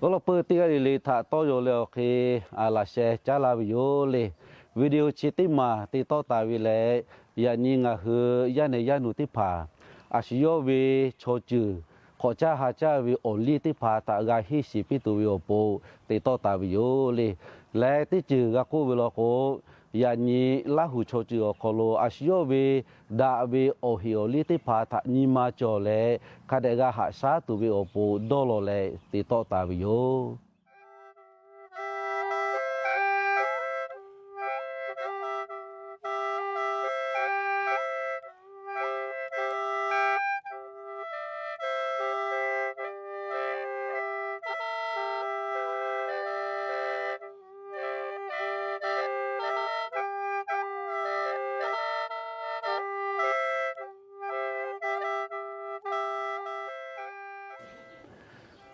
Awˬ lawn peuˬ teˇ g'aˇ le le htaꞈ tawˇ yaw leh awˬ hk'e laꞈ sheh caˉ laˇ ve yoˬ le. Video chi teˇ maˬ te tawˆ taˍ ve lehˬ, yaꞈ nyi ngaˬ hui yaˇ nehˬ yaˇ nuˬ teˇ hpaˍ a shu yawˇ ve chaw ceuˬ hk'awꞈ caˇ ha caˇ ve awˬ liˇ teˇ hpaˍ htaꞈ g'a henˇ shiˍ piˇ tuˬ ve awˬ pon te tawˆ taˍ ve yoˬ le. Leh teˇ ceuˬ g'a k'oˆ ve law k'o, yaꞈ nyi Laˇ huˍ chaw ceuˬ awˬ hk'aw lo a shu yawˇ ve daꞈ ve awˬ heꞈ awˬ liˇ teˇ hpaˍ htaꞈ nyi ma cawˬ leh, hk'a dehꞈ g'a haꞈ shaˉ tuˬ ve awˬ pon dawˇ law leh te tawˆ taˍ ve yoˬ.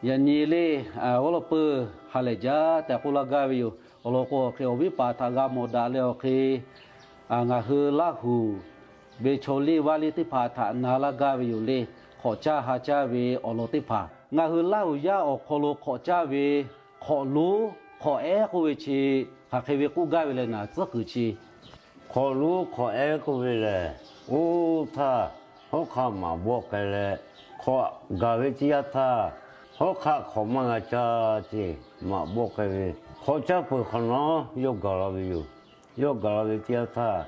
Yaꞈ nyi le, awˬ lawn peuˬ ha lehˬ jaˇ tehꞈ k'oˆ laˇ gaˇ ve yoˬ. Awˬ lawn k'o, awˬ hk'e awˬ viˉ paˍ htaꞈ g'a mawˬ daꞈ leh awˬ hk'e, ngaˬ hui Laˇ huˍ ve chaw liˇ vaˇ liˇ teˇ hpaˍ htaꞈ na laˇ gaˇ ve yoˬ le. Hk'awꞈ caˇ ha caˇ ve awˬ lawn teˇ hpaˍ, ngaˬ hui Laˇ huˍ yaˇ awˬ hk'aw lo hk'awꞈ caˇ ve hk'awꞈ lonˉ hk'awꞈ ehˉ k'oˆ ve chi, hk'aˬ hk'e ve k'oˆ gaˇ ve leh naˍ, tcuhˉ kuiˬ chi hk'awꞈ lonˉ hk'awꞈ ehˉ k'oˆ ve lehˬ, oˇ htaˇ hawˉ hk'aˆ maꞈ bawˆ k'ai leh, hk'awꞈ gaˬ ve teˇ yanˇ htaˇ, hawˉ hk'aˆ hk'awꞈ maˇ g'a caˇ ceˇ, maꞈ bawˆ k'ai ve. Hk'awꞈ caˇ peuˬ hk'awꞈ nawˉ yawˇ gaˬ la ve yoˬ. Yawˇ gaˬ la ve teˇ yanˇ htaˇ,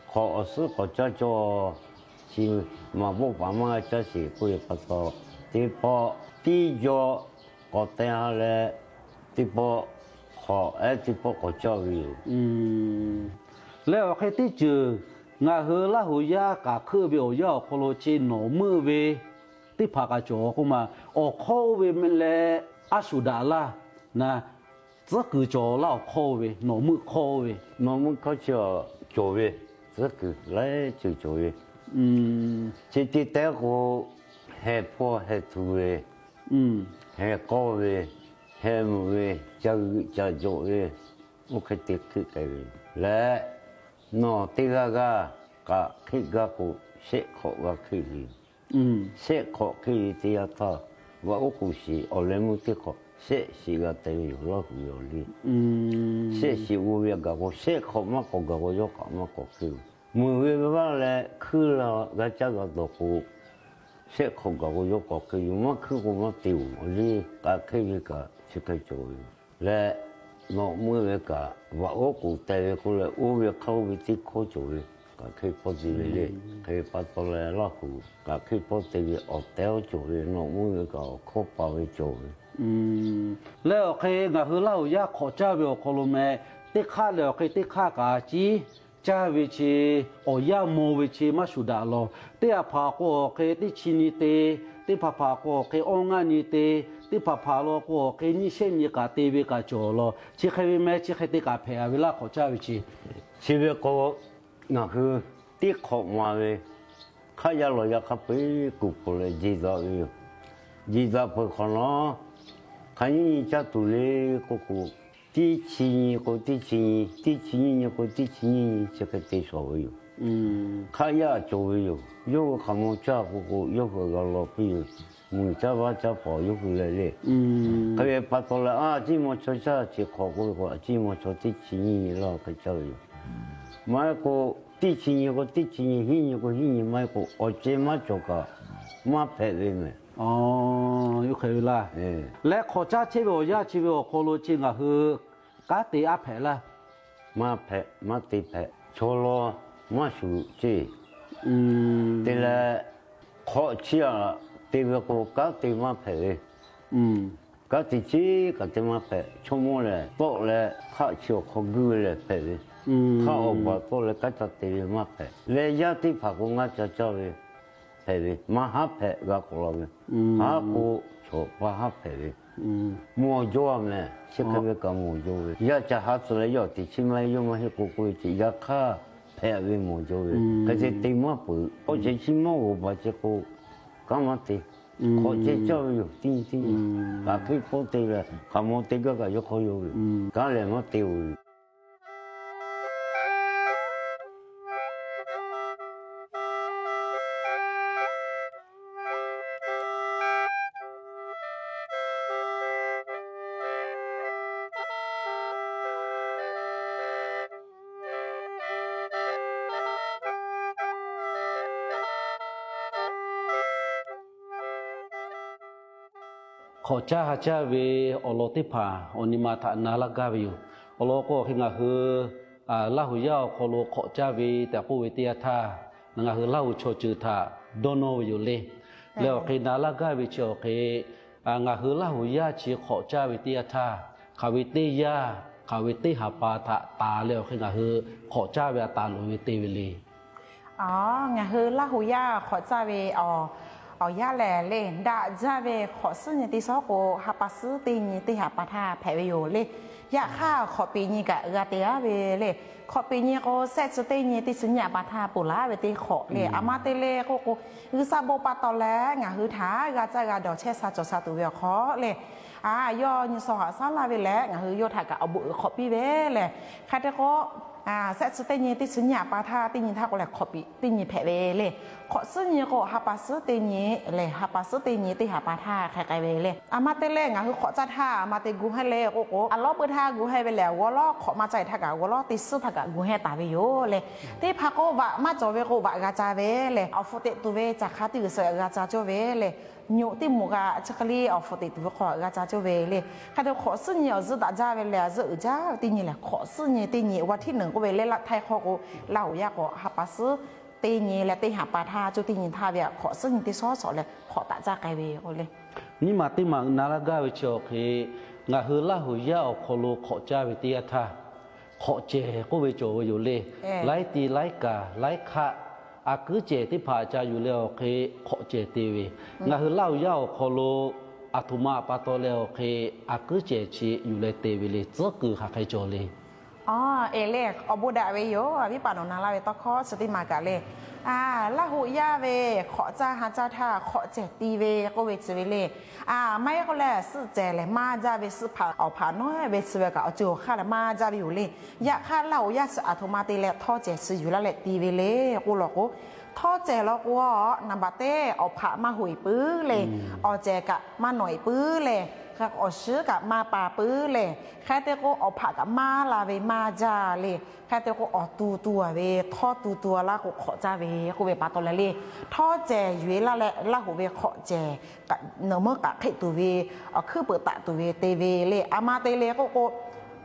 hk'awꞈ awˬ suhˉ k'awꞈ caˇ cawˇ chi maꞈ bawˆ paˍ maˇ g'a caˇ sheˍ k'oˆ ve pa taw, teˇ pawˆ tiˇ jaw k'awꞈ teh ha leh, teˇ pawˆ hk'awꞈ ehˉ teˇ pawˆ k'awꞈ caˇ ve yoˬ. Leh awˬ hk'e teˇ ceuˬ ngaˬ hui Laˇ huˍ yaˇ k'aˬ hkeuˆ ve awˬ yanˇ awˬ hk'aw lo chi nawˬ meuˆ ve teˇ hpaˍ kaꞈ cawˬ k'oˆ ma. Awˬ hk'awˇ oˇ ve meh leh a shuˍ daꞈ laˇ na, tcuhˉ kuiˬ cawˬ laˇ awˬ hk'awˇ oˇ ve, nawˬ meuˆ hk'awˇ oˇ ve. Nawˬ meuˆ hk'awˇ chi cawˬ ve, tcuhˉ kuiˬ laiˉ ceuˬ cawˬ ve. Chi te tehˉ k'o, heh hpawˇ heh htu ve, heh k'awˇ ve, heh mvuhꞈ ve, ca g'euꞈ ca jawꞈ ve, oˇ hk'e te hk'e k'ai ve leh, nawˬ teˇ g'aˇ g'aˇ k'aꞈ hk'eˆ gaˇ k'o, shehˆ hk'awꞈ g'a hk'eˆ ve. Shehˆ hk'awꞈ hk'eˆ ve teˇ yanˇ htaˇ, vaꞈ oˉ k'oˍ shiˍ awˬ leh meuˇ teˇ hk'awꞈ shehˆ shiˍ g'a teh ve yoˬ, Laˇ huˍ ve awˬ liˇ. Shehˆ shiˍ g'oˇ ve gaˬ k'o, shehˆ hk'awꞈ maˇ k'awꞈ gaˬ k'o, yawˇ k'aꞈ maˇ k'awꞈ hk'eˆ ve. Meuꞈ ve vaˇ leh hkuiˇ la g'a caˇ g'a dawˬ k'o, shehˆ hk'awꞈ gaˬ k'o yawˇ k'awꞈ hk'eˆ ve, maˇ hkuiˇ k'o maˇ te-oˬ. Awˬ liˇ k'aꞈ hk'eˆ ve kaꞈ chi hk'e cawˬ ve leh, nawˬ meuˆ ve kaꞈ vaꞈ oˉ k'oˍ teh ve k'oˆ leh, oˇ ve hk'aˇ oˇ ve teˇ hkawˇ cawˬ ve, k'aꞈ hk'eˆ hpawˇ te ve le. Hk'e pa taw leh Laˇ huˍ k'aꞈ hk'eˆ hpawˇ te ve awˬ tehˉ awˬ cawˬ ve, nawˬ meuˆ ve kaꞈ awˬ hkawˇ pa ve cawˬ ve leh, awˬ hk'e ngaˬ hui Laˇ huˍ yaˇ hk'awꞈ caˇ ve awˬ hk'aw lo meh, teˇ hk'aˆ leh awˬ hk'e teˇ hk'aˆ kaꞈ ciˉ caˇ ve chi, awˬ yanˇ maw ve chi maˇ shuˍ daꞈ law. Teˇ hpaˍ hpaˍ k'o awˬ hk'e teˇ chi nyi te, teˇ hpaˍ hpaˍ k'o awˬ hk'e awˇ ngaˇ nyi te, teˇ hpaˍ hpaˍ law k'o awˬ hk'e nyiˇ shehˆ nyi kaꞈ te ve kaꞈ cawˬ law. Chi hk'e ve meh, chi hk'e te kaꞈ hpehꞈ a ve laˇ hk'awꞈ caˇ ve chi. Chi ve k'o, ngaˬ hui teˇ hk'awꞈ ma ve hk'aˆ yaˇ lawˬ yaˇ hk'a peu-eˬ kuˬ pfuhˍ leh jeˬ daꞈ ve yoˬ. Jeˬ daꞈ peuˬ hk'awꞈ nawˉ, hk'aˬ nyiˇ nyi caˇ tuˬ le k'oˆ k'o, teˇ chi nyi k'o teˇ chi nyi, teˇ chi nyiˇ nyi k'o teˇ chi nyiˇ nyi, chi hk'e te shawˍ ve yoˬ. Hk'aˆ yaˇ cawˬ ve yoˬ. Yawˇ hui hk'aˬ maw caˇ k'oˆ k'o, yawˇ hui g'a law piˇ ve, muiˬ caˇ vaˇ caˇ paˍ yawˇ hui leh le. Hk'e ve pa taw leh, a ciˉ maw chaw caˇ chi hk'awꞈ k'oˆ ve k'o, a ciˉ maw chaw teˇ chi nyiˇ nyi laˇ hk'e caˇ ve yoˬ. Maˇ heˆ k'o, teˇ chi nyi k'o teˇ chi nyi, hiˉ nyi k'o hiˉ nyi, maˇ heˆ k'o awˬ ceh maˇ cawˬ kaꞈ maˇ hpehꞈ ve meh. Oˬ, hk'e ve laˇ. Leh hk'awꞈ caˇ chehˇ ve awˬ yanˇ chi ve awˬ hk'aw lo chi ngaˬ hui kanˉ te aˉ hpehꞈ laˇ. Maˇ hpehꞈ, maˇ te hpehꞈ. Chaw law maˇ shuˍ ceˇ. Te leh, hk'awꞈ chi aꞈ te ve k'o, kanˉ te maˇ hpehꞈ ve. Kanˉ te ceˇ kaꞈ te maˇ hpehꞈ. Chaw mawˇ lehˬ, tawˆ leh hk'aˆ chi awˬ hk'aw guiˇ ve lehˬ hpehꞈ ve. Hk'aˆ awˬ baˬ tawˆ leh kanˉ ca te ve maˇ hpehꞈ. Leh yaˇ teˇ hpaˍ k'o ngaˇ ca caˇ ve hpehꞈ ve, maˇ haˉ hpehꞈ g'a k'awꞈ la ve. Haˉ k'o, chaw pa haˉ hpehꞈ ve. Mawˬ jaw a meh, chi hk'e ve kaꞈ mawˬ jaw ve. Yaˇ ca ha tcuh leh yawˇ teꞈ chiˇ maˇ heˆ, yawˇ maˇ heˆ k'o k'oˆ ve ce, yaꞈ hk'aˇ hpehꞈ ve mawˬ jaw ve. Hk'e te te maˇ peuˬ. Awˬ ceh chi mawˇ g'oˍ baˬ ce k'o, kanˉ maˇ te. Hk'awꞈ ceh caˇ ve yoˬ, tiˉ nyi tiˉ nyi. Kaꞈ hk'eˆ hpawˇ te ve, hk'aˬ maw te gaˇ kaꞈ yawˇ hk'aw yoˬ ve. Kanˉ lehˬ maˇ te-oˬ ve. Hk'awꞈ caˇ ha caˇ ve awˬ lawn teˇ hpaˍ awˬ nyi ma htaꞈ na laˇ gaˇ ve yoˬ. Awˬ lawn k'o, hk'e ngaˬ hui Laˇ huˍ yaˇ awˬ hk'aw lo hk'awꞈ caˇ ve tehꞈ k'oˆ ve teˇ yanˇ htaˇ, ngaˬ hui Laˇ huˍ chaw ceuˬ htaꞈ dawˇ nawˇ ve yoˬ le. Leh awˬ hk'e na laˇ gaˇ ve chi awˬ hk'e, ngaˬ hui Laˇ huˍ yaˇ chi hk'awꞈ caˇ ve teˇ yanˇ htaˇ, hk'aˬ ve teˇ yanˇ, hk'aˬ ve teˇ haˍ pa htaꞈ taˍ leh awˬ hk'e ngaˬ hui hk'awꞈ caˇ ve a taˍ loˍ ve te ve le. Ngaˬ hui Laˇ huˍ yaˇ hk'awꞈ caˇ ve awˬ yanˇ lehˬ le, daꞈ jaˇ ve hk'awꞈ suhˉ nyi teˇ sawˉ k'o, ha pa suhˉ teˇ nyi teˇ haˍ pa htaˇ hpehꞈ ve yoˬ le. Yaꞈ hk'aˇ, hk'awꞈ peꞈ nyi kaꞈ g'a te-a ve le. Hk'awꞈ peꞈ nyi k'o, shehˆ chi teˇ nyi teˇ chi nyiˇ haˍ pa htaˇ ponˬ laˇ ve teˇ hk'awꞈ le. A ma te le k'oˆ k'o, G'uiˬsha bon pa taw leh ngaˬ hui htaꞈ g'a caˇ g'a dawˬ chehˇ sha cawˬ sha tuˬ ve awˬ hk'aw le, a, yawˇ nyi shaw haꞈ shaˉ laˇ ve leh ngaˬ hui yawˇ htaꞈ kaꞈ awˬ bon uiˍ hk'awꞈ piˇ ve le. Hk'e te k'o, shehˆ chi teˇ nyi teˇ chi nyiˇ haˍ pa htaˇ teˇ nyi htaˇ k'o lehˬ, hk'awꞈ peꞈ teˇ nyi hpehꞈ ve le. Hk'awꞈ suhˉ nyi k'o, ha pa suhˉ teˇ nyi lehˬ, ha pa suhˉ teˇ nyi teˇ haˍ pa htaˇ hk'e k'ai ve le. A ma te leh ngaˬ hui hk'awꞈ caˇ htaˇ a ma te gu hehnˇ le k'oˆ k'o, a lawˉ peuˇ htaˇ gu hehnˇ ve lehˬ, awˬ g'aw lawˉ hk'awꞈ maˇ caˇ htaˇ kaꞈ awˬ g'aw lawˉ teˇ suhˉ htaˇ kaꞈ gu hehnˇ taˍ ve yoˬ le. Teˇ hpaˍ k'o vaꞈ maˇ cawˬ ve k'o vaꞈ g'a ca ve le. Awˬ hpfuhꞈ teꞈ tuˬ ve caˬ hk'a teˇ g'uiˬ suhˍ g'a ca cawˇ ve le. Nyoꞈ teˇ moˍ g'a chi hk'e le awˬ hpfuhꞈ teꞈ tuˬ ve hk'aw g'a ca cawˇ ve le. Hk'e te hk'awꞈ suhˉ nyi awˬ zuhˇ daꞈ jaˇ ve lehˬ, a zuhˆ uiˍ jaˇ ve teˇ nyi lehˬ, hk'awꞈ suhˉ nyi teˇ nyi วันที่หนึ่ง k'oˆ ve leh laˇ htaiˇ hk'aw k'o, Laˇ huˍ yaˇ k'o ha pa suhˉ teˇ nyi leh teˇ haˍ pa htaˇ coˇ teˇ nyi htaˇ ve hk'awꞈ suhˉ nyi teˇ sawˉ shawˍ leh hk'awꞈ taˍ caˇ k'ai ve k'o le. Nyiˇ maˬ teˇ maˬ na laˇ gaˇ ve chi awˬ hk'e, ngaˬ hui Laˇ huˍ yaˇ awˬ hk'aw lo hk'awꞈ caˇ ve teˇ yanˇ htaˇ, hk'awꞈ cehˬ k'oˆ ve cawˬ ve yoˬ le. Laiˉ ti laiˉ kaˍ laiˉ hk'aˆ a kuiˉ cehˬ teˇ hpaˍ ca yuˬ leh awˬ hk'e hk'awꞈ cehˬ te ve. Ngaˬ hui Laˇ huˍ yaˇ awˬ hk'aw lo aˬ htoꞈ ma pa taw leh awˬ hk'e a kuiˉ cehˬ chi yuˬ leh te ve le, tcuhˉ kuiˬ hk'aˬ hk'e cawˬ le. Eˬ le, awˬ bon daꞈ ve yoˬ. Viˉ paˍ nawˬ na laˇ ve tawˇ hkawˇ chi teˇ maˬ kaꞈ le, Laˇ huˍ yaˇ ve hk'awꞈ caˇ ha caˇ htaˇ hk'awꞈ cehˬ ti ve k'oˆ ve chi ve le. Maˇ heˆ k'o lehˬ, suhˆ cehˬ lehˬ maˇ jaˇ ve, suhˆ hpaꞈ awˬ hpaꞈ nawˉ ve chi ve kaꞈ awˬ ceuˬ awˬ hk'aˇ lehˬ maˇ jaˇ ve yoˬ le. Yaꞈ hk'aˇ, Laˇ huˍ yaˇ chi aˬ htoꞈ ma te leh htawˇ cehˬ chi yuˬ laˇ leh ti ve le k'oˆ law k'o, htawˇ cehˬ law k'o, naˍ baꞈ teˇ awˬ hpaꞈ maˇ hoꞈ-e puiˉ le, awˬ cehˬ kaꞈ maˇ nawꞈ-e puiˉ le, awˬ shiˉ kaꞈ maˇ pa puiˉ le, hk'e te k'o awˬ hpaꞈ kaꞈ maˇ la ve maˇ jaˇ le. Hk'e te k'o awˬ tu tu-a ve, htawˇ tu tu-a laˇ k'o hk'awꞈ caˇ ve k'oˆ ve pa taw leh le, htawˇ cehˬ yuˬ-e laˇ leh Laˇ huˍ ve hk'awꞈ cehˬ nawˬ meuˉ k'aꞈ hk'eˆ tuˬ ve, awˬ hkuiˉ peuˍ taˍ tuˬ ve te ve le. A ma te le k'oˆ k'o,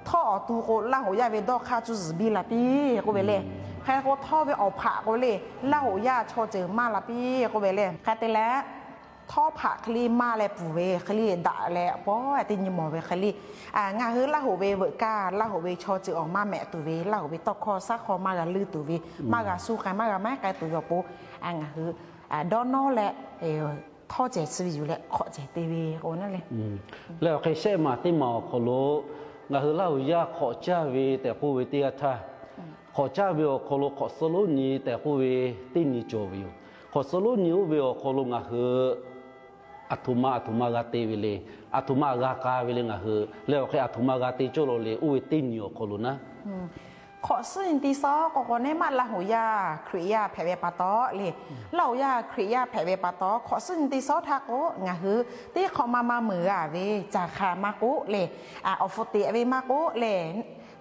htawˇ awˬ tu k'o Laˇ huˍ yaˇ ve dawˇ hk'aˇ cuˇ zuhˬ biˇ la piˇ k'oˆ ve le. Hk'e k'o htawˇ ve awˬ hpaꞈ k'o le, Laˇ huˍ yaˇ chaw ceuˬ maˇ la piˇ k'oˆ ve le. Hk'e te leh, htawˇ hpaꞈ hk'e le maˇ leh pfuhˍ ve hk'e le daꞈ leh pawˇ teˇ nyi mawˬ ve hk'e le, ngaˬ hui Laˇ huˍ ve veuꞈ kaˇ, Laˇ huˍ ve chaw ceuˬ awˬ maˇ mehꞈ tuˬ ve, Laˇ huˍ ve tawˇ hkawˇ shaˉ hk'aw maˇ g'a leuˇ tuˬ ve, maˇ g'a suh k'ai, maˇ g'a maiˉ k'ai tuˬ ve awˬ pon, ngaˬ hui dawˇ nawˇ leh htawˇ cehˬ chi ve yuˬ leh hk'awꞈ cehˬ te ve k'o naˉ le. Leh awˬ hk'e shehˆ maˬ teˇ maˬ awˬ hk'aw lo ngaˬ hui Laˇ huˍ yaˇ hk'awꞈ caˇ ve tehꞈ k'oˆ ve teˇ yanˇ htaˇ, hk'awꞈ caˇ ve awˬ hk'aw lo hk'awꞈ suhˉ lonˉ nyi tehꞈ k'oˆ ve teˇ nyi cawˬ ve yoˬ. Hk'awꞈ suhˉ lonˉ nyi oˇ ve awˬ hk'aw lo ngaˬ hui aˬ htoꞈ ma aˬ htoꞈ ma g'a te ve le, aˬ htoꞈ ma g'a k'a ve le ngaˬ hui leh awˬ hk'e aˬ htoꞈ ma g'a te cawˇ law le, oˇ ve teˇ nyi awˬ hk'aw lo naˉ. Hk'awꞈ suhˉ nyi teˇ sawˉ k'o k'o, neˇ maˆ Laˇ huˍ yaˇ Hkriꞈ yaˇ hpehꞈ ve pa taw le, Laˇ huˍ yaˇ Hkriꞈ yaˇ hpehꞈ ve pa taw, hk'awꞈ suhˉ nyi teˇ sawˉ htaˇ k'o ngaˬ hui teˇ hk'awꞈ ma ma meuˍ g'a ve, caˬ hk'aˬ maˇ k'oˆ le, awˬ hpu teꞈ ve maˇ k'oˆ le,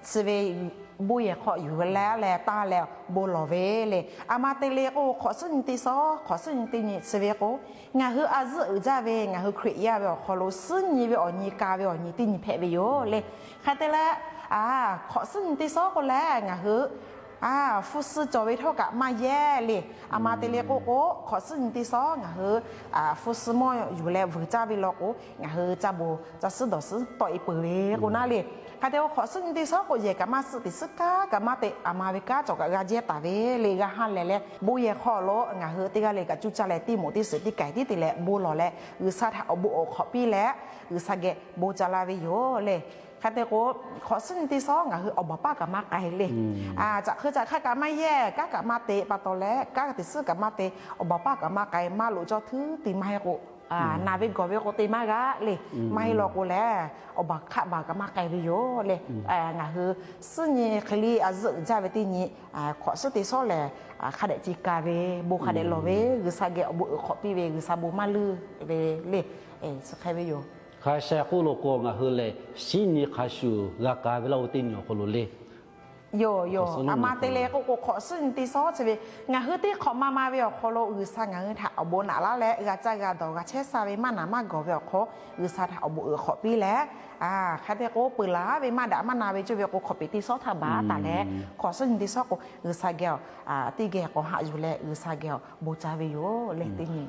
chi ve bon yehˬ hk'aw yuˬ leh leh taˇ leh bon lawˬ ve le. A ma te le k'o, hk'awꞈ suhˉ nyi teˇ sawˉ, hk'awꞈ suhˉ nyi teˇ nyi chi ve k'o, ngaˬ hui a zuhˆ uiˍ jaˇ ve ngaˬ hui Hkriꞈ yaˇ ve awˬ hk'aw lo suhˉ nyi ve awˬ nyi ka ve awˬ nyi teˇ nyi hpehꞈ ve yoˬ le. Hk'e te leh, hk'awꞈ suhˉ nyi teˇ sawˉ k'o leh ngaˬ hui hpu shi cawˬ ve htawˇ kaꞈ maˇ yehˇ le. A ma te le k'oˆ k'o, hk'awꞈ suhˉ nyi teˇ sawˉ ngaˬ hui hpu shi mawˇ yuˬ leh vuiˬ caˇ ve law k'o, ngaˬ hui caˇ bon caˇ suhˉ dawˬ suhˉ tawˆ-e peuˬ ve k'o naˉ le. Hk'e te k'o, hk'awꞈ suhˉ nyi teˇ sawˉ k'o, yehˬ kaꞈ maˇ suhˆ, teꞈ suhˉ kanˉ kaꞈ maˇ te, aˬ ma ve kanˉ cawˬ kaꞈ g'a jehˇ taˍ ve le, g'a ha lehˬ leh bon yehˬ hk'aw lo ngaˬ hui teˇ g'aˇ le kaꞈ cuˇ caˇ leh, teˇ moˍ teˇ suhˍ teˇ kaiˬ tiˉ te leh bon lawˬ leh, G'uiˬsha htaꞈ awˬ bon awˬ hk'awꞈ piˇ leh G'uiˬsha geh bon ca la ve yoˬ le. Hk'e te k'o, hk'awꞈ suhˉ nyi teˇ sawˉ ngaˬ hui awˬ baˬ paˇ kaꞈ maˇ k'ai le. Caꞈ hk'eu caꞈ hk'aˇ kaꞈ maˇ yehˇ, kanˉ kaꞈ maˇ te pa taw leh, kanˉ teꞈ suhˉ kaꞈ maˇ te, awˬ baˬ paˇ kaꞈ maˇ k'ai, maˇ loꞈ cawˇ htuˉ te maˇ heˆ k'o, naˬ ve gawˬ ve k'o te maˇ g'a le. Maˇ heˆ law k'o lehˬ, awˬ baˬ hk'aˆ baˬ kaꞈ maˇ k'ai ve yoˬ le. Ngaˬ hui suhˉ nyi hk'e le a zuhˆ uiˍ jaˇ ve teˇ nyi, hk'awꞈ suhˉ teˇ sawˉ lehˬ, hk'a dehꞈ ci ka ve, bon hk'a dehꞈ lawˬ ve, G'uiˬsha geh awˬ bon uiˍ hk'awꞈ piˇ ve, G'uiˬsha bon maˇ leuˇ ve le. Chi hk'e ve yoˬ. Hk'a sha k'oˆ law k'o, ngaˬ hui lehˬ shinˉ nyi hk'a shuˍ g'a ka ve Laˇ huˍ teˇ nyi awˬ hk'aw lo le. Yoˬ, yoˬ. A ma te leh k'oˆ k'o, hk'awꞈ suhˉ nyi teˇ sawˉ chi ve ngaˬ hui teˇ hk'awꞈ ma ma ve awˬ hk'aw lo G'uiˬsha ngaˬ hui htaꞈ awˬ bon naꞈ laˇ leh g'a caˇ g'a dawˬ g'a chehˇ sha ve maˇ naˍ maˇ gawˬ ve awˬ hk'aw, G'uiˬsha htaꞈ awˬ bon uiˍ hk'awꞈ piˇ leh, hk'e te k'o peuˬ laˬ ve maˇ daꞈ maˇ na ve cawˇ ve k'o, hk'awꞈ peˍ teˇ sawˉ htaˇ baˬ taˍ leh, hk'awꞈ suhˉ nyi teˇ sawˉ k'o G'uiˬsha geh awˬ teˇ geh k'awꞈ haꞈ yuˬ leh G'uiˬsha geh awˬ bon caˇ ve yoˬ leh teˇ nyi.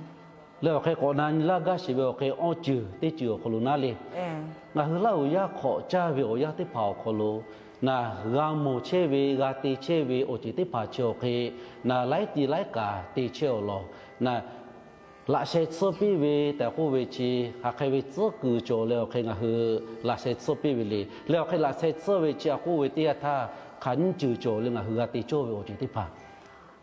Leh awˬ hk'e k'awꞈ na nyi laˇ gaˇ sheˍ ve awˬ hk'e awˇ ceuˬ teˇ ceuˬ awˬ hk'aw lo naˉ le, ngaˬ hui Laˇ huˍ yaˇ hk'awꞈ caˇ ve awˬ yanˇ teˇ hpaˍ awˬ hk'aw lo, naˬ g'a mawˬ chehˇ ve g'a te chehˇ ve awˬ ceuˬ teˇ hpaˍ chi awˬ hk'e, naˬ laiˉ ti laiˉ kaꞈ te chehˇ awˬ lawn, naˬ laꞈ sheh tsuhˇ piˇ ve tehꞈ k'oˆ ve chi, hk'aˬ hk'e ve tcuhˉ kuiˬ cawˬ leh awˬ hk'e ngaˬ hui laꞈ sheh tsuhˇ piˇ ve le. Leh awˬ hk'e laꞈ sheh tsuhˇ ve chi a k'oˆ ve teˇ yanˇ htaˇ, hk'aˬ nyiˇ ceuˬ cawˬ leh ngaˬ hui g'a te cawˇ ve awˬ ceuˬ teˇ hpaˍ.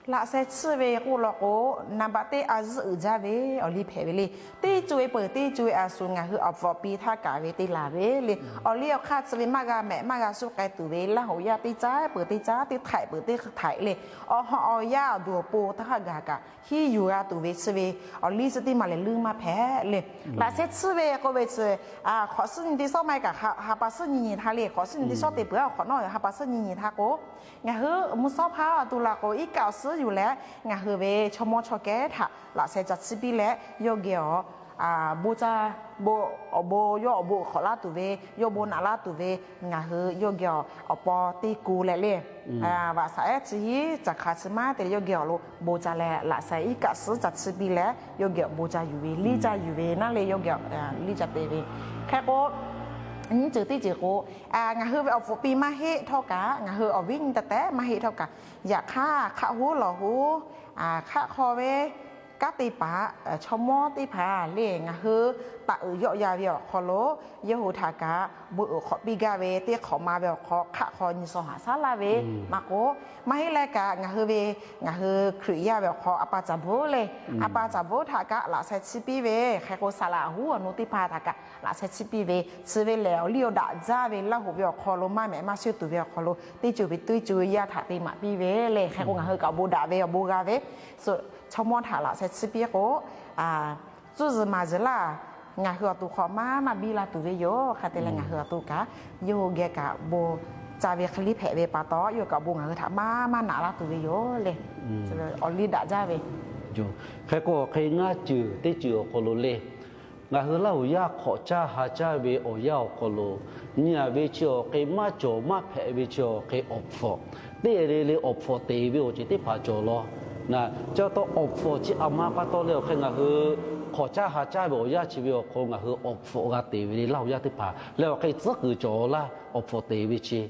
Laꞈ sheh tsuhˇ ve k'oˆ law k'o, naˍ baꞈ teˇ a zuhˆ uiˍ jaˇ ve awˬ liˇ hpehꞈ ve le. Teˇ co e peuˬ teˇ co e a shu ngaˬ hui awˬ hpfuhˇ piˇ htaˇ kaꞈ ve teˇ laˬ ve le. Awˬ liˇ awˬ hk'aˇ chi ve maˇ g'a mehꞈ maˇ g'a suh k'ai tuˬ ve Laˇ huˍ yaˇ teˇ caˉ peuˬ teˇ caˉ, teˇ htaiꞈ peuˬ teˇ htaiꞈ le. Awˬ ha awˬ yaˇ awˬ duˬ awˬ po htaˇ hk'a gaˬ kaꞈ hiˇ yuˬ g'a tuˬ ve chi ve awˬ liˇ chi teˇ maˬ lehˬ leuˉ maˇ hpehꞈ le. Laꞈ sheh tsuhˇ ve k'oˆ ve chi, hk'awꞈ suhˉ nyi teˇ sawˉ maˇ heˆ kaꞈ ha pa suhˉ nyi nyi htaˇ le, hk'awꞈ suhˉ nyi teˇ sawˉ te peuˬ a hk'awꞈ nawˉ ha pa suhˉ nyi nyi htaˇ k'o, ngaˬ hui mvuhˇ shawˉ hpaˇ a tu la k'o, iˉ kaˆ awˬ suhˉ yuˬ leh ngaˬ hui ve chaw mawˇ chaw kehˉ htaꞈ laꞈ sheh ca tsuhˇ piˇ leh, yawˇ geh awˬ bon caˇ, awˬ bon yawˇ awˬ bon hk'awꞈ laˇ tuˬ ve, yawˇ bon naꞈ laˇ tuˬ ve, ngaˬ hui yawˇ geh awˬ paw teˇ ku leh le, vaꞈ shaꞈ ehˉ chi hiˉ caˬ hk'a chi maˇ te leh yawˇ geh awˬ lo bon ca leh laꞈ sheh iˉ kaˆ suhˉ ca tsuhˇ piˇ leh yawˇ geh awˬ bon ca yuˬ ve, liˇ ca yuˬ ve naˉ le, yawˇ geh liˇ ca te ve. Hk'e k'o, nyiˇ ceuˬ teˇ ceuˬ k'o, ngaˬ hui ve awˬ hpfuhˇ piˇ maˇ heˆ htawˇ kaꞈ, ngaˬ hui awˬ viˉ nyi teh tehˉ maˇ heˆ htawˇ kaꞈ, yaꞈ hk'aˇ hk'aˆ hoˉ lawˬ hoˉ, hk'aˆ hk'aw ve kanˉ te paˍ chaw mawˇ teˇ hpaˍ le, ngaˬ hui taꞈ uiˍ yawˆ yan ve awˬ hk'aw lo yawˇ hui htaꞈ kaꞈ bon uiˍ hk'awꞈ piˇ gaˇ ve teˇ hk'awꞈ ma ve awˬ hk'aw, hk'aˆ hk'aw nyi shaw haꞈ shaˉ laˇ ve maˇ k'oˆ, maˇ heˆ leh kaꞈ ngaˬ hui ve, ngaˬ hui Hkriꞈ yaˇ ve awˬ hk'aw a pa caˍ bvuhˉ le, a pa caˍ bvuhˉ htaꞈ kaꞈ laꞈ sheh tsuhˇ piˇ ve, hk'e k'o saˍ laꞈ huˉ awˬ nu teˇ hpaˍ htaꞈ kaꞈ laꞈ sheh tsuhˇ piˇ ve, chi ve lehˬ awˬ liˇ awˬ daꞈ jaˇ ve Laˇ huˍ ve awˬ hk'aw lo maˇ mehꞈ maˇ suhˇ tuˬ ve awˬ hk'aw lo teˇ ceuˬ ve teˇ ceuˬ ve yaˇ htaꞈ te maˍ piˇ ve le. Hk'e k'o ngaˬ hui kaꞈ awˬ bon daꞈ ve awˬ bon g'a ve, chaw mawˇ htaꞈ laꞈ sheh tsuhˇ piˇ k'o, tcuhˇ zuhˬ maˍ zuhˬ laˇ, ngaˬ hui awˬ to hk'aw maˇ maˇ biˇ la tuˬ ve yoˬ. Hk'e te leh ngaˬ hui awˬ to kaꞈ yawˇ hui geh kaꞈ bon ca ve hk'e liˇ hpehꞈ ve pa taw, yawˇ hui kaꞈ bon ngaˬ hui htaꞈ maˇ maˇ naꞈ laˇ tuˬ ve yoˬ le. Awˬ liˇ daꞈ jaˇ ve. Hk'e k'o hk'e ngaˇ ceuˬ teˇ ceuˬ awˬ hk'aw lo le, ngaˬ hui Laˇ huˍ yaˇ hk'awꞈ caˇ ha caˇ ve awˬ yanˇ awˬ hk'aw lo, nyi a ve chi awˬ hk'e maˇ cawˬ maˇ hpehꞈ ve chi awˬ hk'e awˬ hpfuhˇ teˇ le le awˬ hpfuhˇ te ve awˬ ceuˬ teˇ hpaˍ cawˬ law. Naˬ ca taw awˬ hpfuhˇ chi a ma pa taw leh awˬ hk'e ngaˬ hui hk'awꞈ caˇ ha caˇ ve awˬ yanˇ chi ve awˬ hk'aw lo ngaˬ hui awˬ hpfuhˇ g'a te ve le. Laˇ huˍ yaˇ teˇ hpaˍ leh awˬ hk'e tcuhˉ kuiˬ cawˬ laˇ awˬ hpfuhˇ te ve chi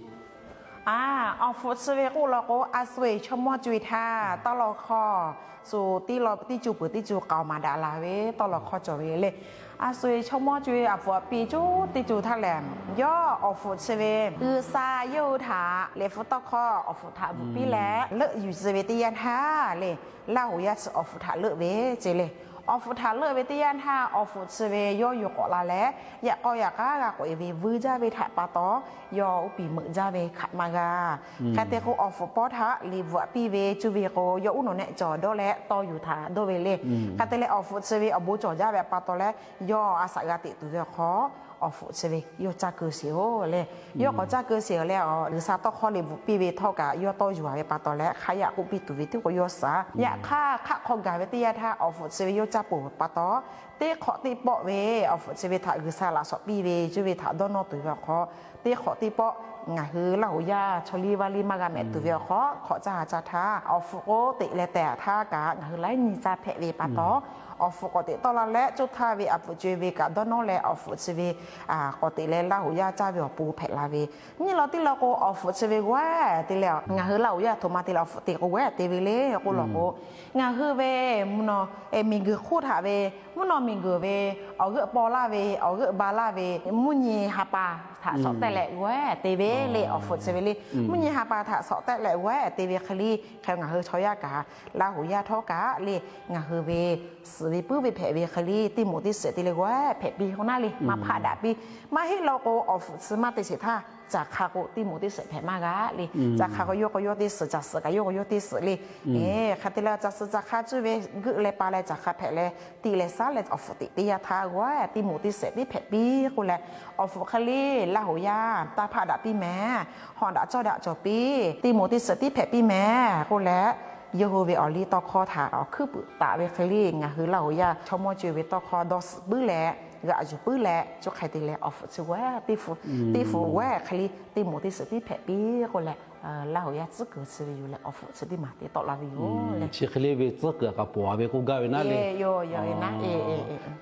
Awˬ hpfuhˇ chi ve k'oˆ law k'o, a sho-eˬ chaw mawˇ co-e htaˇ tawˇ law hk'aw, shu teˇ law teˇ co peuˬ teˇ co k'aoˍ maˍ daꞈ la ve tawˇ law hk'aw cawˬ ve le. A sho-eˬ chaw mawˇ co-e awˬ hpfuhˇ piˇ cuˉ teˇ co htaˇ lehˬ, yawˇ awˬ hpfuhˇ chi ve G'uiˬsha yawˇ hui htaꞈ lehˬ hpu tawˇ hkawˇ awˬ hpfuhˇ htaꞈ bvuhꞈ piˇ leh leuˆ yuˬ tcuh ve teˇ yanˇ htaˇ le, Laˇ huˍ yaˇ chi awˬ hpfuhˇ htaꞈ leuˆ ve ce le. Awˬ hpfuhˇ htaꞈ leuˆ ve teˇ yanˇ htaˇ, awˬ hpfuhˇ chi ve yawˇ yuˬ k'awꞈ la leh, yaꞈ k'aw yaꞈ k'aˉ g'a k'oꞈ-e ve vuiˇ jaˇ ve htaꞈ pa taw, yawˇ uˉ piˍ meuꞈ jaˇ ve hk'aˬ maˇ g'a. Hk'e te k'o, awˬ hpfuhˇ pawˇ htaꞈ liꞈ bvuhꞈ piˇ ve cuˇ ve k'o, yawˇ uˉ nawˬ nehˆ cawˬ dawˇ leh tawˇ yuˬ htaꞈ dawˇ ve le. Hk'e te leh, awˬ hpfuhˇ chi ve awˬ bon cawˬ jaˇ ve pa taw leh, yawˇ a shaꞈ g'a teꞈ tuˬ ve awˬ hk'aw, awˬ hpfuhˇ chi ve yawˇ caˇ keu sheˍ-oˬ le. Yawˇ k'awꞈ caˇ keu sheˍ-oˬ leh, G'uiˬsha tawˇ hkawˇ liꞈ bvuhꞈ piˇ ve htawˇ kaꞈ yawˇ tawˇ yuˬ-a ve pa taw leh, hk'a yaꞈ k'oˆ piˇ tuˬ ve tiˉ k'o yawˇ shaˍ. Yaꞈ hk'aˇ, hk'aˆ hk'aw gaˬ ve teˇ yanˇ htaˇ, awˬ hpfuhˇ chi ve yawˇ caˇ peuˬ pa taw, teˇ hk'awꞈ teˇ pawˆ ve awˬ hpfuhˇ chi ve htaꞈ G'uiˬsha laꞈ shawˍ piˇ ve cuˇ ve htaꞈ dawˇ nawˇ tuˬ ve awˬ hk'aw, teˇ hk'awꞈ teˇ pawˆ ngaˬ hui Laˇ huˍ yaˇ chaw liˇ vaˇ liˇ maˇ g'a mehꞈ tuˬ ve awˬ hk'aw, hk'awꞈ caˇ ha caˇ htaˇ, awˬ hpfuhˇ k'o teꞈ leh tehˬ htaˇ kaꞈ ngaˬ hui laiˉ nyi caˇ hpehꞈ ve pa taw, awˬ hpfuhˇ k'awꞈ teꞈ tawˆ la leh, coˇ htaˇ ve a pfuhꞈ co-e ve kaꞈ dawˇ nawˇ leh, awˬ hpfuhˇ chi ve k'awꞈ teꞈ leh Laˇ huˍ yaˇ caˇ ve awˬ pon hpehꞈ la ve. Nyiˇ law teˇ law k'o, awˬ hpfuhˇ chi ve g'awˇ te leh, ngaˬ hui Laˇ huˍ yaˇ htoꞈ ma te leh awˬ hpfuhˇ teꞈ k'o g'awˇ te ve le k'oˆ law k'o, ngaˬ hui ve mvuhˇ naw miˬguiˬ hk'oˆ htaꞈ ve, mvuhˇ naw miˬguiˬ ve awˬ g'euˆ paw laˇ ve, awˬ g'euˆ ba laˇ ve mvuhˇ nyi ha pa htaꞈ shawˍ tehˆ leh g'awˇ te ve le. Awˬ hpfuhˇ chi ve le, mvuhˇ nyi ha pa htaꞈ shawˍ tehˆ leh g'awˇ te ve hk'e le. Hk'e ngaˬ hui chaw yaˇ kaꞈ, Laˇ huˍ yaˇ htawˇ kaꞈ le, ngaˬ hui ve suhˍ ve puiˉ ve hpehꞈ ve hk'e le, teˇ moˍ teˇ suhˍ te leh g'awˇ hpehꞈ piˇ k'o naˉ le, maˇ hpaˆ daꞈ piˇ. Maˇ heˆ law k'o, awˬ hpfuhˇ chi maˇ te sheˍ htaˇ, Caˬ hk'a k'o, teˇ moˍ teˇ suhˍ hpehꞈ maˇ g'a le. Caˬ hk'a k'o, yawˇ k'o yawˇ teˇ suhˍ, caˬ suhˍ kaꞈ yawˇ k'o yawˇ teˇ suhˍ le. Hk'e te leh, caˬ suhˍ caˬ hk'a cuˇ ve geuˆ leh pa leh caˬ hk'a hpehꞈ leh, tiˆ leh saˉ leh awˬ fuꞈ teꞈ teˇ yanˇ htaˇ g'awˇ, teˇ moˍ teˇ suhˍ tiˉ hpehꞈ piˇ k'oˆ leh, awˬ fuꞈ hk'e le, Laˇ huˍ yaˇ taˇ hpaˆ daꞈ piˇ mehˍ, hawꞈ daꞈ cawˇ daꞈ cawˬ piˇ, teˇ moˍ teˇ suhˍ tiˉ hpehꞈ piˇ mehˍ k'oˆ leh, yawˇ hui ve awˬ liˇ tawˇ hkawˇ htaꞈ awˬ hkuiˉ puiˍ taˍ ve hk'e le, ngaˬ hui Laˇ huˍ yaˇ chaw mawˇ co ve tawˇ hkawˇ dawˇ suhˍ puiˉ leh, g'aꞈ yuˬ puiˉ leh, co hk'e te leh awˬ fuꞈ chi g'awˇ, teˇ fuꞈ, teˇ fuꞈ g'awˇ hk'e le, teˇ moˍ teˇ suhˍ tiˉ hpehꞈ piˇ k'oˆ leh, Laˇ huˍ yaˇ tcuhˉ kuiˬ chi ve yoˬ leh, awˬ fuꞈ chi teˇ maˬ te tawˆ la ve yoˬ le. Chi hk'e le ve tcuhˉ kuiˬ kaꞈ pawˍ ve k'oˆ gaˇ ve naˉ le.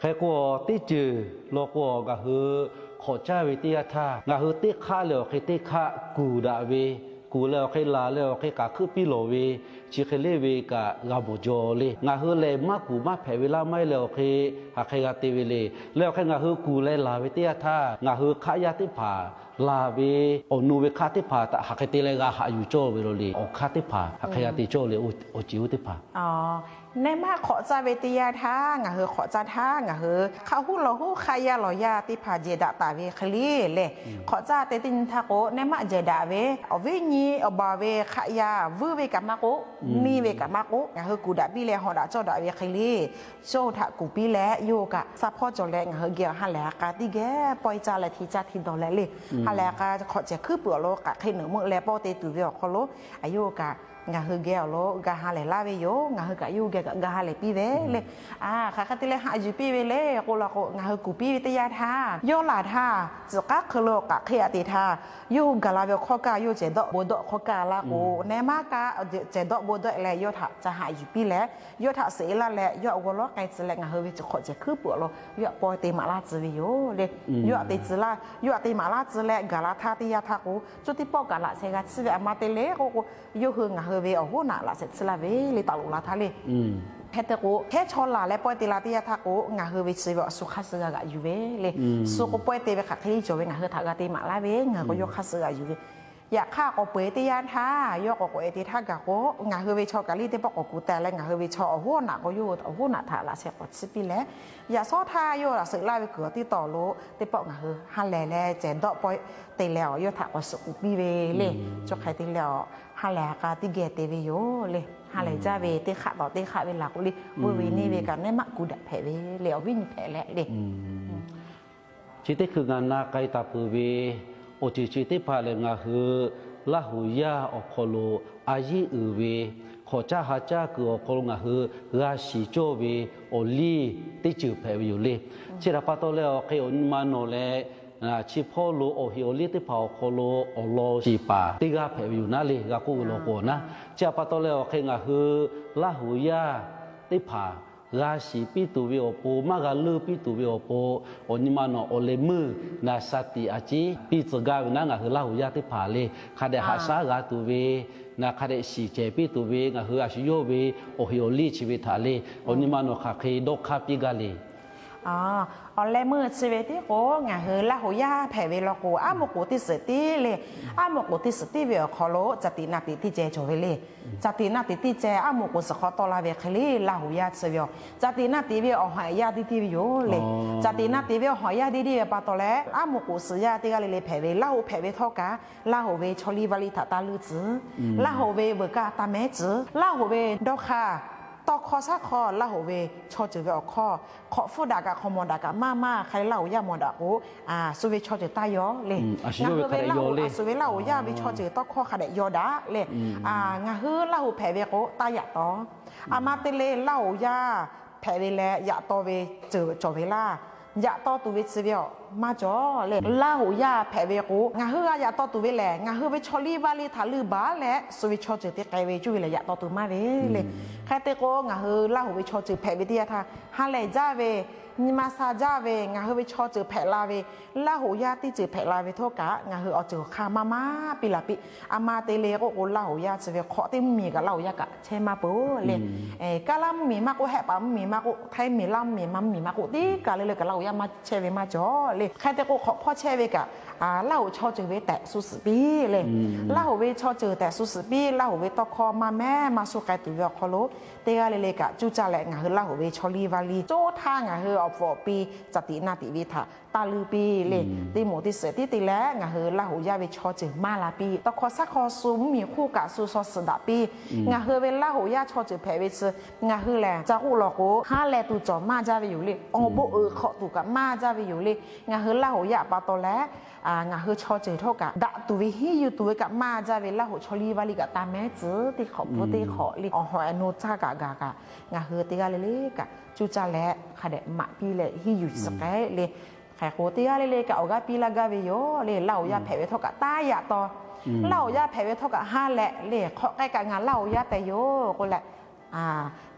Hk'e k'o, teˇ ceuˬ law k'o, ngaˬ hui hk'awꞈ caˇ ve teˇ yanˇ htaˇ, ngaˬ hui teˇ hk'aˆ leh awˬ hk'e teˇ hk'aˆ kuˬ daꞈ ve, kuˬ leh awˬ hk'e laˬ leh awˬ hk'e k'aˬ hkuiˉ piˇ lawˬ ve, chi hk'e le ve kaꞈ g'a mawˬ jaw le. Ngaˬ hui lehˬ maˇ kuˬ maˇ hpehꞈ ve laˇ maˇ heˆ leh awˬ hk'e, hk'aˬ hk'e g'a te ve le. Leh awˬ hk'e ngaˬ hui kuˬ leh laˬ ve teˇ yanˇ htaˇ, ngaˬ hui hk'aˆ yaˇ teˇ hpaˍ laˬ ve, awˬ nu ve hk'aˆ teˇ hpaˍ htaꞈ hk'aˬ hk'e te leh g'a haꞈ yuˬ cawˇ ve lo le. Awˬ hk'aˆ teˇ hpaˍ hk'aˬ hk'e g'a te cawˇ le, awˬ ceˬ oˇ teˇ hpaˍ. Nehˇ maˆ hk'awꞈ caˇ ve teˇ yanˇ htaˇ, ngaˬ hui hk'awꞈ caˇ htaˇ, ngaˬ hui hk'aˆ huˉ lawˬ huˉ hk'aˆ yaˇ lawˬ yaˇ teˇ hpaˍ jehˬ daꞈ taˍ ve hk'e le le. Hk'awꞈ caˇ te teˇ nyi htaˇ k'o, nehˇ maˆ jehˬ daꞈ ve awˬ viˉ nyi awˬ baˬ ve hk'aˆ yaˇ vuiˇ ve kaꞈ maˇ k'oˆ, neˇ ve kaꞈ maˇ k'oˆ, ngaˬ hui kuˬ daꞈ piˇ leh hawꞈ daꞈ cawˇ daꞈ ve hk'e le, yawˇ hui htaꞈ kuˬ piˇ leh, yawˇ hui kaꞈ saˇ hpawˇ cawˬ leh ngaˬ hui geh awˬ ha lehˬ ha k'a teˇ geh pawehˇ caˇ leh hti caˇ hti dawˬ leh le. Ha lehˬ ha k'a hk'awꞈ cehˬ hkuiˉ puiˍ awˬ lo k'aꞈ hk'e nawˬ meuˆ leh pawˇ te tuˬ ve awˬ hk'aw lo, yawˇ hui kaꞈ ngaˬ hui geh awˬ lo g'a ha lehˬ laˇ ve yoˬ. Ngaˬ hui kaꞈ yawˇ hui geh kaꞈ g'a ha lehˬ piˇ ve le. Hk'aˬ hk'e te leh haꞈ yuˬ piˇ ve le k'oˆ la k'o, ngaˬ hui kuˬ piˇ ve teˇ yanˇ htaˇ, yawˇ laˬ htaˇ, tcuhˍ k'aˉ hk'e lo k'aꞈ hk'e aꞈ te htaˇ, yawˇ hui gaˬ la ve awˬ hkawˇ kaꞈ yawˇ cehˬ dawˆ bon dawˆ hkawˇ kaꞈ la k'o, nehˇ maˆ kaꞈ cehˬ dawˆ bon dawˆ leh yawˇ htaꞈ ca haꞈ yuˬ piˇ leh, yawˇ htaꞈ suhˍ e laˇ leh, yawˇ htaꞈ g'aw lawˉ k'ai tcuh leh ngaˬ hui ve chi hk'awꞈ cehˬ hkuiˉ puiˍ awˬ lo yawˇ htaꞈ pawehˇ te maˍ laˇ tcuh ve yoˬ le. Yawˇ htaꞈ te tcuh laˇ, yawˇ htaꞈ te maˍ laˇ tcuh leh gaˬ la htaˇ teˇ yanˇ htaˇ k'o, cuˇ teˇ pawˆ kaꞈ laꞈ sheh g'a tsuhˇ ve a ma te le k'oˆ k'o, yawˇ hui ngaˬ hui ve awˬ hoˉ naꞈ laꞈ sheh tsuhˇ laˇ ve le, taˍ loꞈ la htaˇ le. Hk'e te k'o, hkehˉ chaw laˬ leh pawehˇ te la teˇ yanˇ htaˇ k'o, ngaˬ hui ve chi ve awˬ shu hk'aˇ suh g'a g'aꞈ yuˬ ve le. Shu k'o pawehˇ te ve hk'aˬ hk'e le cawˬ ve ngaˬ hui htaꞈ g'a te maˍ laˇ ve, ngaˬ hui k'o yawˇ hk'aˇ suh g'aꞈ yuˬ ve. Yaꞈ hk'aˇ k'awꞈ peu eˬ teˇ yanˇ htaˇ, yawˇ k'awꞈ k'oꞈ e te htaˇ gaˬ k'o, ngaˬ hui ve chaw kaꞈ liˇ teˇ pawˆ k'awꞈ kuˬ teh leh ngaˬ hui ve chaw awˬ hoˉ naꞈ k'o, yawˇ hui awˬ hoˉ naꞈ htaꞈ laꞈ sheh k'awꞈ tsuhˇ piˇ leh, yaꞈ shawˉ htaˇ yawˇ laꞈ sheh laˇ ve kuiˬ awˬ teˇ taw lo teˇ pawˆ ngaˬ hui ha lehˬ leh cehˬ dawˆ pawehˇ te leh awˬ yawˇ htaꞈ k'awꞈ suhˍ kuˬ piˇ ve le. Chi hk'e te leh awˬ ha lehˬ ha k'a teˇ geh te ve yoˬ le. Ha lehˬ jaˇ ve teˇ hk'aˆ tawˍ teˇ hk'aˆ ve laˬ k'o le, vuiˇ ve neˇ ve kaꞈ nehˇ maˆ kuˬ daꞈ hpehꞈ ve le, awˬ viˉ nyi hpehꞈ leh le. Chi teˇ hkui ngaˬ na k'ai taˍ peuˬ ve awˬ ceuˬ chi teˇ hpaˍ lehˬ, ngaˬ hui Laˇ huˍ yaˇ awˬ hk'aw lo a yiˉ uiˍ ve hk'awꞈ caˇ ha caˇ kuiˬ awˬ hk'aw lo ngaˬ hui g'a shiˍ cawˇ ve awˬ liˇ teˇ ceuˬ hpehꞈ ve yoˬ le. Chi htaꞈ pa taw leh awˬ hk'e awˬ nyi ma nawˬ leh chi hpawˇ lo awˬ heꞈ awˬ liˇ teˇ hpaˍ awˬ hk'aw lo awˬ lawn shiˍ paˍ teˇ g'aˇ hpehꞈ ve yoˬ naˉ le, g'a k'oˆ ve law k'o naˉ. Chi htaꞈ pa taw leh awˬ hk'e ngaˬ hui Laˇ huˍ yaˇ teˇ hpaˍ g'a shiˍ piˇ tuˬ ve awˬ pon, maˇ g'a leuˇ piˇ tuˬ ve awˬ pon, awˬ nyi ma nawˬ awˬ leh meuˇ naˬ sha tiꞈ a ciˉ piˇ tcuh gaˇ ve naˉ, ngaˬ hui Laˇ huˍ yaˇ teˇ hpaˍ le. Hk'a dehꞈ haꞈ shaˉ g'a tuˬ ve, naˬ hk'a dehꞈ shiˍ cehˬ piˇ tuˬ ve, ngaˬ hui a shu yawˇ ve awˬ heꞈ awˬ liˇ chi ve htaꞈ le, awˬ nyi ma nawˬ hk'aˬ hk'e dawˇ hk'aˇ piˇ gaˇ le. Awˬ leh meuˇ chi ve tiˉ k'o, ngaˬ hui Laˇ huˍ yaˇ hpehꞈ ve law k'o, aˉ moˍ k'oˍ teˇ suhˍ tiˉ le. Aˉ moˍ k'oˍ teˇ suhˍ tiˉ ve awˬ hk'aw lo ca tiꞈ na tiꞈ teˇ ceh cawˬ ve le. Ca tiꞈ na tiꞈ teˇ ceh aˉ moˍ k'oˍ suhˍ hk'aw tawˆ la ve hk'e le, Laˇ huˍ yaˇ chi ve yoˬ. Ca tiꞈ na tiꞈ ve awˬ haꞈ yaˇ teˇ tiˇ ve yoˬ le. Ca tiꞈ na tiꞈ ve awˬ haꞈ yaˇ teˇ tiˇ ve pa taw leh, aˉ moˍ k'oˍ suhˍ yaˇ teˇ g'aˇ le le hpehꞈ ve Laˇ huˍ hpehꞈ ve htawˇ kaꞈ, Laˇ huˍ ve chaw liˇ vaˇ liˇ htaꞈ taˇ leuˇ tcuh. Laˇ huˍ ve veuꞈ kaˇ taˇ mehˉ tcuh. Laˇ huˍ ve dawˇ hk'aˇ tawˇ hkawˇ shaˉ hkawˇ, Laˇ huˍ ve chaw ceuˬ ve awˬ hkawˇ, hk'awꞈ hpfuhˇ daꞈ kaꞈ hk'aw mawˬ daꞈ kaꞈ maˇ maˇ hk'e Laˇ huˍ yaˇ mawˬ daꞈ k'o, shu ve chaw ceuˬ taˇ yaw le. Ngaˬ hui ve Laˇ huˍ, a shu ve Laˇ huˍ yaˇ ve chaw ceuˬ tawˇ hkawˇ hk'a dehꞈ yaw daꞈ le. Ngaˬ hui Laˇ huˍ hpehꞈ ve k'o taˇ yaꞈ taw. A ma te le Laˇ huˍ yaˇ hpehꞈ ve leh yaꞈ taw ve ceuˬ cawˬ ve laˇ. Yaꞈ taw tuˬ ve chi ve awˬ maˇ cawˬ le. Laˇ huˍ yaˇ hpehꞈ ve k'o, ngaˬ hui g'a yaꞈ taw tuˬ ve lehˬ, ngaˬ hui ve chaw liˇ vaˇ liˇ htaꞈ leuˇ baˬ leh shu ve chaw ceuˬ te k'ai ve cuˇ ve lehˬ yaꞈ taw tuˬ maˇ ve le. Hk'e te k'o, ngaˬ hui Laˇ huˍ ve chaw ceuˬ hpehꞈ ve teˇ yanˇ htaˇ, ha lehˬ jaˇ ve, nyi ma sha jaˇ ve, ngaˬ hui ve chaw ceuˬ hpehꞈ la ve, Laˇ huˍ yaˇ teˇ ceuˬ hpehꞈ la ve htawˇ kaꞈ, ngaˬ hui awˬ ceuˬ awˬ hk'aˇ maˇ maˇ piˇ la piˇ. A ma te le k'oˆ k'o, Laˇ huˍ yaˇ chi ve hk'awꞈ teˇ mvuhˇmiˬ kaꞈ Laˇ huˍ yaˇ kaꞈ chehˇ maˇ peuˬ le. Kaˇ laˇ mvuhˇmiˬ maˇ k'oˆ, Hehˆ paˍ mvuhˇmiˬ maˇ k'oˆ, Htaiˇ miˬ laˇ mvuhˇmiˬ maˇ mvuhˇmiˬ maˇ k'oˆ, teˇ kaˬ le le kaꞈ Laˇ huˍ yaˇ maˇ chehˇ ve maˇ cawˬ le. Hk'e te k'o, hk'awꞈ hpawˇ chehˇ ve kaꞈ, Laˇ huˍ chaw ceuˬ ve tehꞈ shu suhˍ piˇ le. Laˇ huˍ ve chaw ceuˬ tehꞈ shu suhˍ piˇ, Laˇ huˍ ve tawˇ hkawˇ maˇ mehˉ maˇ shu k'ai tuˬ ve awˬ hk'aw lo, Teˇ g'aˇ le le kaꞈ cuˇ caˇ leh ngaˬ hui Laˇ hoꞈ ve chaw liˇ vaˇ liˇ coˇ htaˇ ngaˬ hui awˬ pfuhˍ awˬ pi caˬ tiꞈ na tiꞈ ve htaꞈ taˇ leuˇ piˇ le. Teˇ moˍ teˇ suhˍ tiˉ te leh ngaˬ hui Laˇ hoꞈ yaˇ ve chaw ceuˬ maˇ la piˇ. Tawˇ hkawˇ shaˉ hkawˇ shu mvuhˇmiˬ hk'oˆ kaꞈ shu shaw suhˍ daꞈ piˇ. Ngaˬ hui ve Laˇ hoꞈ yaˇ chaw ceuˬ hpehꞈ ve chi ngaˬ hui lehˬ ca k'oˆ lawˬ k'o, ha lehˬ tuˬ cawˬ maˇ jaˇ ve yoˬ le. Awˬ bon uiˍ hk'awꞈ tuˬ kaꞈ maˇ jaˇ ve yoˬ le. Ngaˬ hui Laˇ hoꞈ yaˇ pa taw leh ngaˬ hui chaw ceuˬ htawˇ kaꞈ daꞈ tuˬ ve hiˉ yuˬ tuˬ ve kaꞈ maˇ jaˇ ve Laˇ hoꞈ chaw liˇ vaˇ liˇ kaꞈ taˇ mehˉ tcuh teˇ hk'awꞈ pfuhˇ teˇ hk'awꞈ le. Awˬ hawꞈ e naw caˇ kaꞈ gaˬ kaꞈ ngaˬ hui teˇ g'aˇ le le kaꞈ cuˇ caˇ leh hk'a dehꞈ maꞈ piˇ leh hiˉ yuˬ tcuh k'ai le. Hk'e k'o, teˇ g'aˇ le le kaꞈ awˬ g'aˇ piˇ laˇ gaˇ ve yoˬ le. Laˇ hoꞈ yaˇ hpehꞈ ve htawˇ kaꞈ taˇ yaꞈ taw, Laˇ hoꞈ yaˇ hpehꞈ ve htawˇ kaꞈ ha lehˬ le, hk'awꞈ k'ai kaꞈ ngaˬ Laˇ hoꞈ yaˇ tehꞈ yoˬ k'oˆ leh,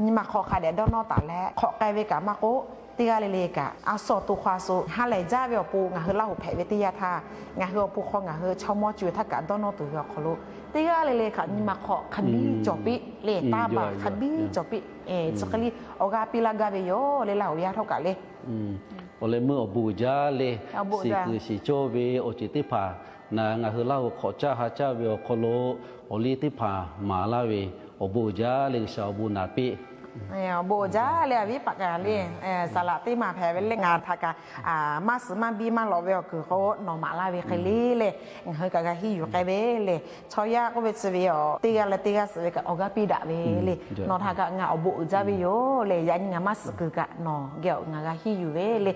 nyi ma hk'aw hk'a dehꞈ dawˇ nawˇ taˍ leh hk'awꞈ k'ai ve kaꞈ maˇ k'oˆ, teˇ g'aˇ le le kaꞈ a sawˍ to hk'aw a shu ha lehˬ jaˇ ve awˬ pon ngaˬ hui Laˇ hoꞈ hpehꞈ ve teˇ yanˇ htaˇ, ngaˬ hui awˬ pon hk'aw ngaˬ hui chaw mawˇ co e htaˇ kaꞈ dawˇ nawˇ tuˬ ve awˬ hk'aw lo, teˇ g'aˇ le le kaꞈ nyi ma hk'aw hk'a biˇ cawˬ piˇ le. Taˇ baˬ hk'a biˇ cawˬ piˇ. Chi hk'e le awˬ g'aˇ piˇ laˇ gaˇ ve yoˬ le, Laˇ hoꞈ yaˇ htawˇ kaꞈ le. Awˬ leh meuˇ awˬ bon uiˍ jaˇ le. Shiˍ kuiˬ shiˍ cawˇ ve awˬ ceuˬ teˇ hpaˍ na ngaˬ hui Laˇ hoꞈ hk'awꞈ caˇ ha caˇ ve awˬ hk'aw lo awˬ liˇ teˇ hpaˍ maˍ laˇ ve awˬ bon uiˍ jaˇ le. G'uiˬsha awˬ bon naˍ piˇ. Awˬ bon uiˍ jaˇ le, a viˉ paˍ kaꞈ le. Saˍ laꞈ teˇ maˬ hpehꞈ ve le, ngaˬ htaꞈ kaꞈ maˇ suhˍ maˇ biˇ maˇ lawꞈ ve awˬ kuiˬ k'o nawˬ maˍ laˇ ve hk'e le le, ngaˬ hui kaꞈ g'a hiˉ yuˬ k'ai ve le. Chaw yaˇ k'oˆ ve chi ve yoˬ, teˇ g'aˇ leh teˇ g'aˇ suhˍ ve kaꞈ awˬ g'aˇ piˇ daꞈ ve le. Nawˬ htaꞈ kaꞈ ngaˬ awˬ bon uiˍ jaˇ ve yoˬ le. Yaꞈ nyi ngaˬ maˇ suhˍ kuiˬ kaꞈ nawˬ geh awˬ ngaˬ g'a hiˉ yuˬ ve le.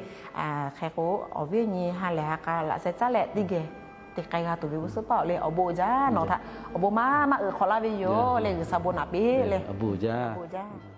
Hk'e k'o, awˬ viˉ awˬ nyi ha lehˬ ha k'a laꞈ sheh caˉ leh teˇ geh te k'ai g'a tuˬ ve g'uˇ suhˉ paˆ awˬ le. Awˬ bon uiˍ jaˇ, nawˬ htaꞈ awˬ bon maˇ maˇ uiˍ hk'awꞈ laˇ ve yoˬ le. G'uiˬsha bon naˍ piˇ le. Awˬ bon uiˍ jaˇ.